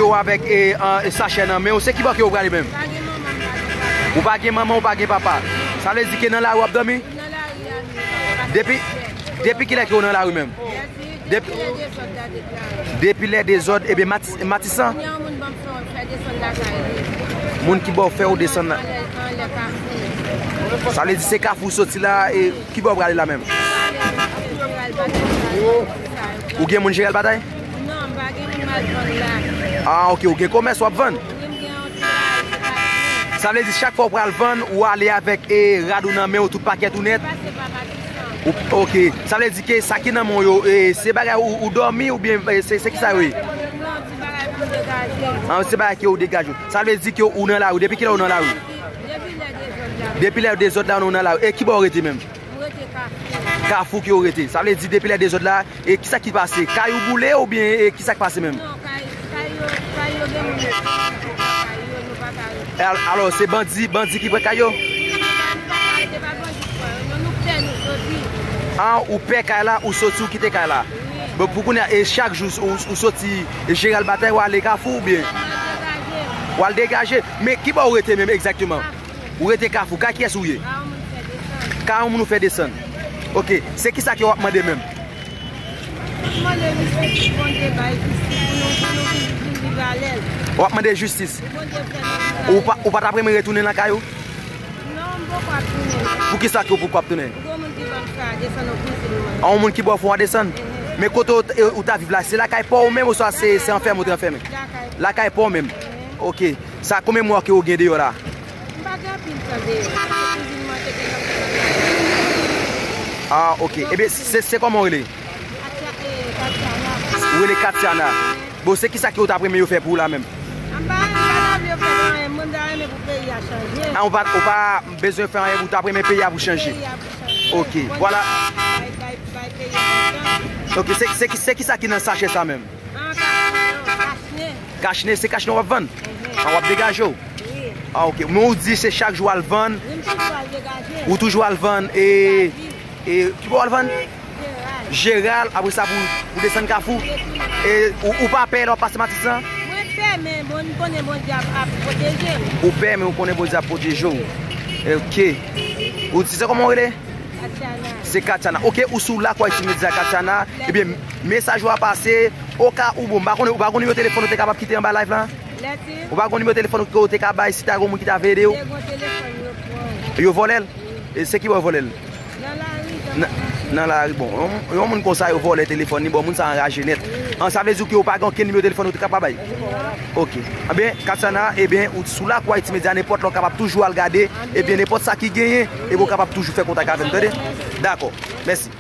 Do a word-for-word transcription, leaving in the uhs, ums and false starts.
Yo avèk e, an, e sachè nan men w, se ki bò ke w prale menm? Pa gen manman, pa gen papa. Ou pa gen manman, ou pa gen papa. Sa vle di ke nan lari w ap dòmi? Nan lari a, wi. Depi, depi kilè ke w nan lari menm? Depi, depi lè dezòd la deklare. Depi lè dezòd, ebyen, Mati-, Matisan? Kounye a, yon moun ban m fè, fè desann lakay li. Moun ki ba w fè w desann la? Anlè, anlè Kafou. Sa vle di se Kafou w soti la, e ki bò w prale la menm? Ou gen moun Jeral Batay? Non, m pa gen moun m al vann la. Ah, ok, ou gen komès w ap vann? Wi, m gen yon ti bagay, se pa vre. Sa vle di chak fwa w pral vann, ou ale avèk e rad ou nan men w, tout pakèt ou nèt? Pase pa Matisan. Ou, ok. Sa vle di ke sa ki nan men w yo, e, se bagay ou, ou dòmi oubyen e, se, se ki sa yo ye? Non, ti bagay pou m degaje. Ah, se bagay ke ou degaje. Sa vle di ke ou nan lari. Depi kilè ou nan lari? Depi lè dezòd la. Depi lè dezòd la, nou nan lari. E ki bò w rete menm? M rete Kafou. Kafou ke w rete. Sa vle di depi lè dezòd la, e kisa ki pase? Kay ou boule oubyen e kisa k pase menm? Non, kay, kay yo, kay yo gen moun yo pran kay yo, nou pa ka rete. E al-, alò, se bandi, bandi ki pran kay yo? Nou pa, nou pa ka rete, pa bandi ki pran yo. Non, nou pè, nou soti. Ah, ou pè kay la, ou soti, ou kite kay la. Wi. Bon, pou kounye a, e chak jou, ou, ou soti Jeral Batay, ou ale Kafou oubyen? Non, m al degaje. Ou al degaje? Men ki bò ou rete menm egzakteman? Kafou. Ou rete Kafou, kay kiyès ou ye? Kay yon moun fè desann. Kay yon moun ou fè desann. Ok, se kisa ke w ap mande menm? M ap mande jistis, Bondye bay jistis pou nou, pou nou vin, vin viv alèz. W ap mande jistis? Pou Bondye fè nou viv alèz. Ou pa, ou pa t ap renmen retounen nan kay ou? Non, m poko ap tounen. Poukisa ke w poko ap tounen? Gwo moun ki ban m fè a desann nan kwizin mwen. A, yon moun ki ba w fè w desann? Ehe. Men kote w t-, ou ta viv la, se lakay pa w menm oswa se, se anfèmen ou te anfèmen? Lakay. Lakay pa w menm? Ehe. Ok. Sa konbyen mwa ke w gen deyò la? M pa gen anpil tan deyò. Se kouzin mwen te gen nan fè nan kay. Ah, ok. Ebyen, se, se kòman w rele? Katia, eh, Katiana. Ou rele Katiana. Bon, se kisa ke w t ap renmen yo fè pou ou la menm? M pa, m pa ta vle yo fè anyen. Mwen ta renmen pou peyi a chanje. Ah, ou pa, ou pa bezwen fè anyen, ou t ap renmen peyi a pou chanje? Peyi a pou chanje. Ok, vwala. Bay, bay, bay peyi a kontan. Ok, se, se, se kisa ki nan sachè sa menm? Ah, kachne, kachne. Kachne, se kachne w ap vann? Mhm. Ah, w ap degaje w? Wi. Ah, ok. Men ou di se chak jou w al vann? Wi, m toujou al degaje. Ou toujou al vann, e, e, ki bò w al vann? Jeral. Jeral, apre sa pou, pou desann Kafou? Retounen. E ou, ou pa pè lè w ap pase Matisan? Mwen pè, men bon, m konnen Bondye ap, ap pwoteje m. Ou pè, men ou konnen Bondye ap pwoteje w. Ok. Ou di se kòman w rele? Katiana. Se Katiana. Ok, ou sou Lakway Ti Medya, Katiana. Ebyen, mesaj ou a pase, oka ou bon, m pa konnen, ou pa gon nimewo telefòn ou te kapab kite anba live la? Lèti. Ou pa gon nimewo telefòn ou te ka bay si ta gon moun ki ta vle ede w? Te gon telefòn yo pran. Yo vòlè l? Wi. E se ki bò yo vòlè l? Nan lari, nan, nan lari, bon. Yon, yon moun konsa yo vòlè telefòn li, bon, moun sa anraje nèt. Wi. An, sa vle di ke ou pa gen okenn nimewo telefòn ou te kapab bay? Non. Ok. Ebyen, Katiana, ebyen, ou sou Lakway Ti Medya, nenpòt lè w kapab toujou al gade, ebyen, nenpòt sa ki genyen, ebyen, ou kapab toujou fè kontak avè m, tande? Dakò. Mèsi.